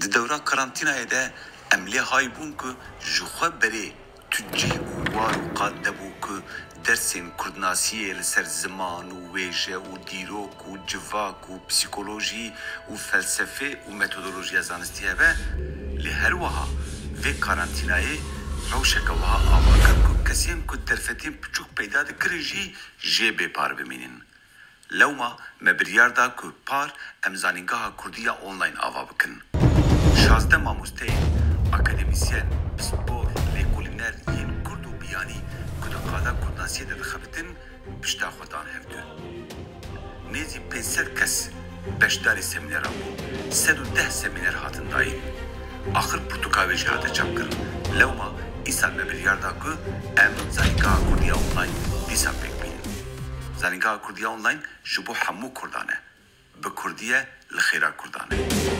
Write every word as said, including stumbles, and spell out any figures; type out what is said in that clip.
Di dewra karantînayê de em lê hay bûn ku ji xwe berê tu cih û war û qad nebû ku dersên kurdnasiyê li ser ziman û wêje û dîrok û civak û psîkolojî û felsefê û metodolojiya zanistî hebe, lê her wiha vê karantînayê rewşeke wiha ava kir ku kesên ku derfetên piçûk peyda dikirin jî jê bê par bimînin. Lewma me biryar da ku par em Zanîngeha Kurdî ya Online ava bikin. Şazdeh mamosteyên, akademîsyen, pispor, lêkolîner yên kurd û biyanî ku di qada kurdnasiyê de dixebitin, pişta xwe dan hevdû. Nêzî pênc sed kes beşdarî semîneran bûn, sed û deh semîner hatin dayîn. Axir pirtûka wê jî hate çapkirin. Lewma îsal me biryar da ku em Zanîngeha Kurdî ya Online dîsa pêk bînin. Zanîngeha Kurdî ya Online ji bo hemû kurdan e. Bi kurdî ye, li xêra kurdan e.